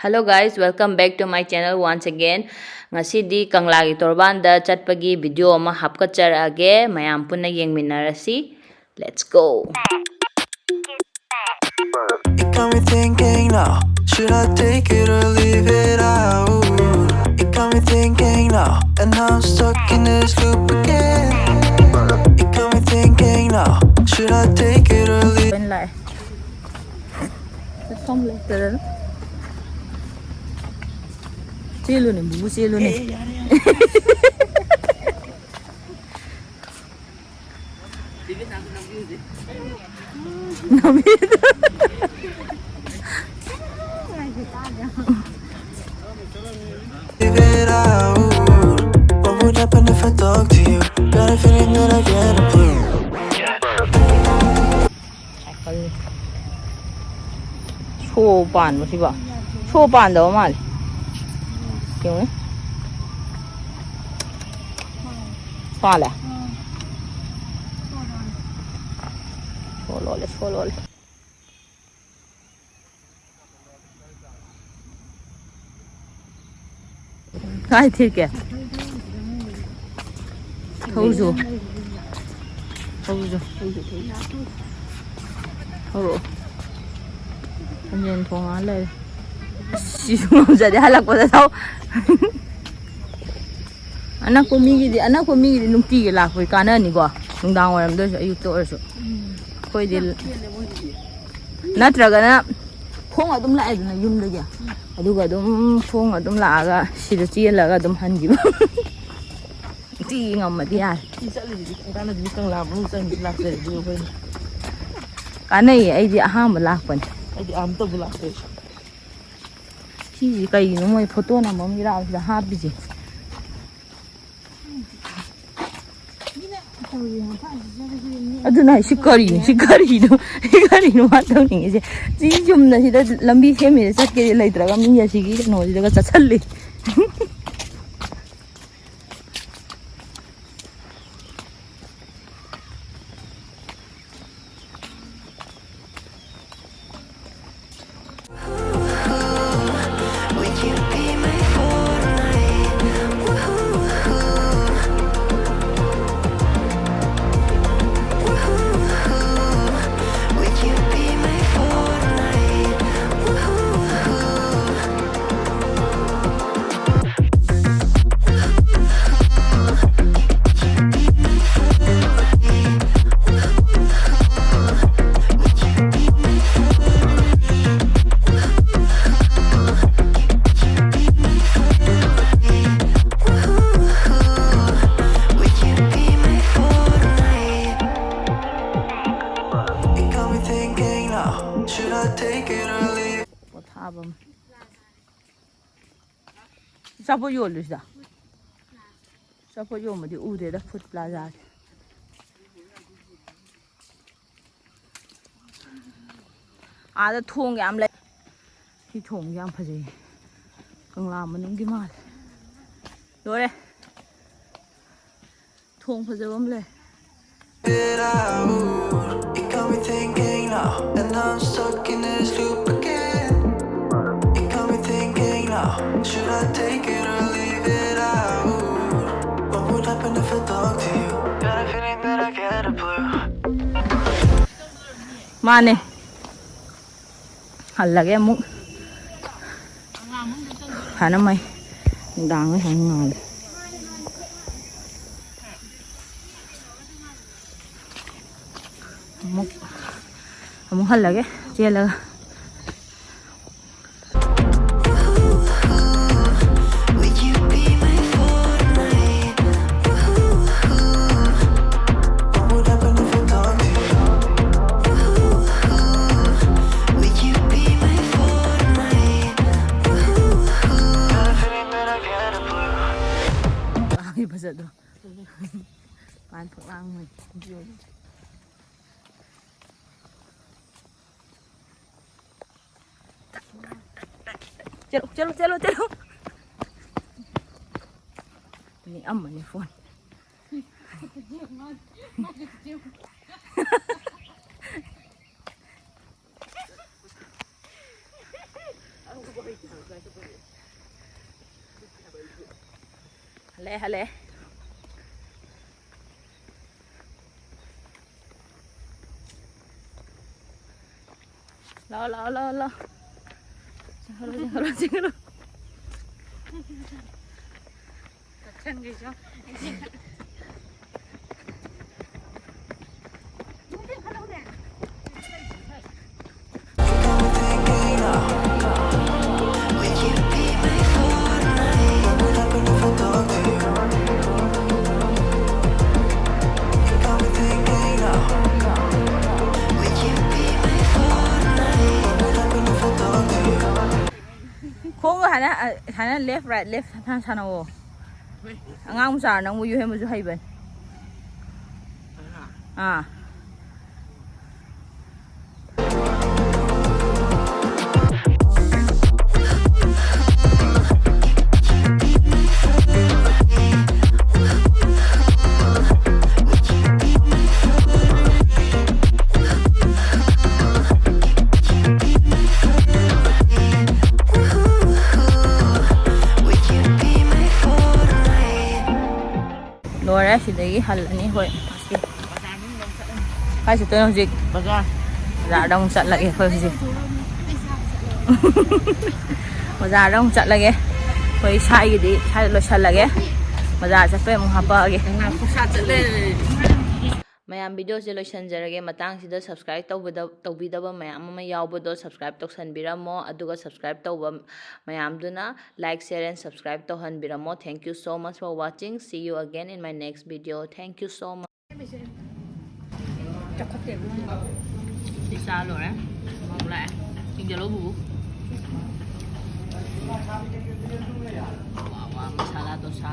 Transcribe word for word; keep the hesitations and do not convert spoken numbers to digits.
Hello guys, welcome back to my channel once again. ꯉꯁꯤꯗꯤ ꯀꯪꯂꯥꯒꯤ ꯇꯣꯔꯕꯥꯟꯗ ꯆꯠꯄꯒꯤ video ꯑꯃ ꯍꯥꯞꯀꯠꯆꯔꯛꯑꯒꯦ, ꯃꯌꯥꯝ ꯄꯨꯟꯅ ꯌꯦꯡꯃꯤꯟꯅꯔꯁꯤ. Let's go. It got me thinking now, should I take it or leave it out? It got me thinking now, and now I'm stuck in this loop again. It got me thinking now, should I take it or leave? ꯂꯥꯛꯑꯦ꯫ ꯆꯠꯐꯝ ꯂꯩꯇꯗꯅ꯫ ꯆꯦꯜꯂꯨꯅꯦ ꯕꯨꯕꯨ, ꯆꯦꯜꯂꯨꯅꯦ꯫ Leave it out. What would happen if I talk to you? Got a feeling that I get a clue. ꯁꯣ ꯄꯥꯟꯕ ꯁꯤꯕꯣ? ꯁꯣ ꯄꯥꯟꯗꯕ ꯃꯥꯜꯂꯦ꯫ ꯌꯦꯡꯉꯨꯅꯦ꯫ ꯄꯥꯜꯂꯦ? ꯁꯣ ꯂꯣꯜꯂꯦ, ꯁꯣ ꯂꯣꯜꯂꯦ꯫ ꯀꯥꯏ ꯊꯦꯛꯀꯦ? ꯊꯧꯖꯣ꯫ ꯊꯧꯖꯣ꯫ ꯊꯧꯔꯛꯑꯣ꯫ ꯂꯝꯖꯦꯟ ꯊꯣꯡꯉ ꯂꯩꯔꯦ꯫ ꯑꯁ, ꯁꯤꯁꯨ ꯉꯝꯖꯗꯦ ꯍꯜꯂꯛꯄꯗ ꯊꯧ꯫ ꯑꯅꯛꯄ ꯃꯤꯒꯤꯗꯤ, ꯑꯅꯛꯄ ꯃꯤꯒꯤꯗꯤ ꯅꯨꯡꯇꯤꯒꯤ ꯂꯥꯛꯄꯒꯤ ꯀꯥꯟꯅꯅꯤꯀꯣ꯫ ꯅꯨꯡꯗꯥꯡ ꯋꯥꯏꯔꯝꯗ ꯑꯣꯏꯔꯁꯨ, ꯑꯌꯨꯛꯇ ꯑꯣꯏꯔꯁꯨ꯫ ꯑꯩꯈꯣꯏꯗꯤ ꯅꯠꯇ꯭ꯔꯒꯅ ꯈꯣꯡ ꯑꯗꯨꯝ ꯂꯥꯛꯑꯦꯗꯅ ꯌꯨꯝꯗꯒꯤ꯫ ꯑꯗꯨꯒ ꯑꯗꯨꯝ ꯈꯣꯡ ꯑꯗꯨꯝ ꯂꯥꯛꯑꯒ ꯁꯤꯗ ꯆꯦꯜꯂꯒ ꯑꯗꯨꯝ ꯍꯟꯈꯤꯕ꯫ ꯅꯨꯡꯇꯤꯒꯤ ꯉꯝꯃꯗꯤ ꯌꯥꯔꯦ꯫ ꯁꯤ ꯆꯠꯂꯤꯁꯤꯗꯤ ꯀꯩꯝ ꯀꯥꯟꯅꯗꯦ, ꯀꯪꯂꯥ ꯃꯅꯨꯡ ꯆꯪꯉꯤꯁꯤ ꯂꯥꯛꯆꯔꯤꯗꯤ ꯑꯩꯈꯣꯏꯅ꯫ ꯀꯥꯟꯅꯩꯌꯦ, ꯑꯩꯗꯤ ꯑꯍꯥꯟꯕ ꯂꯥꯛꯄꯅꯦ꯫ ꯑꯩꯗꯤ ꯑꯃꯨꯛꯇꯕꯨ ꯂꯥꯛꯆꯔꯤ꯫ ꯁꯤꯁꯤ ꯀꯩꯒꯤꯅꯣ ꯃꯣꯏ ꯐꯣꯇꯣ ꯅꯝꯕꯝꯒꯤꯔꯥ ꯁꯤꯗ ꯍꯥꯞꯄꯤꯁꯦ? ꯑꯗꯨꯅ ꯍꯥꯏ, ꯁꯤ ꯀꯔꯤꯅꯣ? ꯁꯤ ꯀꯔꯤꯅꯣ? ꯁꯤ ꯀꯔꯤꯅꯣ ꯃꯥ ꯇꯧꯅꯤꯡꯉꯤꯁꯦ? ꯁꯤ ꯆꯨꯝꯅ ꯁꯤꯗ ꯂꯝꯕꯤ ꯁꯦꯝꯃꯤꯁꯦ ꯆꯠꯀꯦꯗꯤ ꯂꯩꯇ꯭ꯔꯒ ꯃꯤ ꯑꯁꯤꯒꯤ ꯀꯩꯅꯣꯁꯤꯗꯒ ꯆꯠꯁꯜꯂꯤ꯫ ꯊꯥꯕꯝ꯫ ꯑꯆꯥꯄꯣꯠ ꯌꯣꯜꯂꯤꯁꯤꯗ꯫ ꯑꯆꯥꯄꯣꯠ ꯌꯣꯟꯕꯗꯤ ꯎꯗꯦꯗ, ꯐꯨꯗ ꯄ꯭ꯂꯥꯖꯥꯁꯦ꯫ ꯑꯥꯗ ꯊꯣꯡ ꯌꯥꯝ ꯂꯩ꯫ ꯁꯤ ꯊꯣꯡꯁꯦ ꯌꯥꯝ ꯐꯖꯩ꯫ ꯀꯪꯂꯥ ꯃꯅꯨꯡꯒꯤ ꯃꯥꯜꯂꯦ꯫ ꯂꯣꯏꯔꯦ꯫ ꯊꯣꯡ ꯐꯖꯕ ꯑꯃ ꯂꯩ꯫ It got me thinking now, and now I'm stuck in this loop again. It got me thinking now, should I take it or leave it out? What would happen if I talk to you? Got a feeling that I gotta blue. ꯃꯥꯅꯦ꯫ ꯍꯜꯂꯒꯦ ꯑꯃꯨꯛ꯫ ꯐꯅꯃꯩ꯫ ꯅꯨꯡꯗꯥꯡ ꯁꯨꯃꯥꯏꯅ ꯉꯥꯜꯂꯦ꯫ ꯑꯃꯨꯛ ꯑꯃꯨꯛ ꯍꯜꯂꯒꯦ ꯆꯦꯜꯂꯒ꯫ ꯐꯖꯗ꯭ꯔꯣ? ꯄꯥꯟ ꯊꯣꯛꯂꯥꯡ ꯃꯣꯏ꯫ ꯆꯠꯂꯨ, ꯆꯠꯂꯨ, ꯆꯠꯂꯨ, ꯆꯠꯂꯨ꯫ ꯅꯤꯛꯑꯝꯃꯅꯤ ꯐꯣꯟ꯫ ꯍꯜꯂꯛꯑꯦ, ꯍꯜꯂꯛꯑꯦ꯫ ꯂꯥꯛꯑꯣ, ꯂꯥꯛꯑꯣ, ꯂꯥꯛꯑꯣ, ꯂꯥꯛꯑꯣ꯫ ꯆꯦꯟꯈꯠꯂꯣ, ꯆꯦꯟꯈꯠꯂꯣ, ꯆꯦꯟꯈꯠꯂꯣ꯫ ꯀꯛꯁꯟꯒꯤꯁꯨ꯫ ꯈꯣꯡꯒ ꯍꯥꯏꯅ, ꯍꯥꯏꯅ left right left ꯍꯥꯏꯅ ꯁꯥꯟꯅꯧꯋꯣ꯫ ꯑꯉꯥꯡ ꯃꯆꯥ ꯅꯪꯕꯨ ꯌꯨ ꯍꯦꯟꯕꯁꯨ ꯍꯩꯕꯅꯤ꯫ ꯑꯥ꯫ ꯂꯣꯏꯔꯦ, ꯁꯤꯗꯒꯤ ꯍꯜꯂꯅꯤ ꯑꯩꯈꯣꯏ ꯉꯁꯤ꯫ ꯀꯥꯏ ꯆꯠꯇꯣꯏꯅꯣ ꯍꯧꯖꯤꯛ? ꯕꯖꯥꯔ꯫ ꯕꯖꯥꯔꯗ ꯑꯃꯨꯛ ꯆꯠꯂꯒꯦ ꯑꯩꯈꯣꯏ ꯍꯧꯖꯤꯛ꯫ ꯕꯖꯥꯔꯗ ꯑꯃꯨꯛ ꯆꯠꯂꯒꯦ꯫ ꯑꯩꯈꯣꯏ ꯁ꯭ꯋꯥꯏꯒꯤꯗꯤ ꯁ꯭ꯋꯥꯏꯗ ꯂꯣꯏꯁꯜꯂꯒꯦ꯫ ꯕꯖꯥꯔ ꯆꯠꯄꯩ ꯑꯃꯨꯛ ꯍꯥꯄꯛꯑꯒꯦ꯫ ꯉꯥꯏꯈꯣ, ꯁꯥ ꯆꯠꯂꯦ꯫ ꯃꯌꯥꯝ, video ꯁꯦ ꯂꯣꯏꯁꯤꯟꯖꯔꯒꯦ꯫ ꯃꯇꯥꯡꯁꯤꯗ subscribe ꯇꯧꯕꯗ, ꯇꯧꯕꯤꯗꯕ ꯃꯌꯥꯝ ꯑꯃ ꯌꯥꯎꯕꯗꯣ subscribe ꯇꯧꯁꯟꯕꯤꯔꯝꯃꯣ, ꯑꯗꯨꯒ subscribe ꯇꯧꯕ ꯃꯌꯥꯝꯗꯨꯅ like, share and subscribe ꯇꯧꯍꯟꯕꯤꯔꯝꯃꯣ꯫ Thank you so much for watching. See you again in my next video. Thank you so much. ꯁꯤ ꯆꯥ ꯂꯣꯏꯔꯦ꯫ ꯑꯃꯨꯛ ꯂꯥꯛꯑꯦ꯫ ꯁꯤꯡꯖꯜꯂꯣ ꯕꯨꯕꯨ꯫ ꯋꯥ, ꯋꯥ, ꯃꯁꯥꯂꯥ ꯗꯣꯁꯥ꯫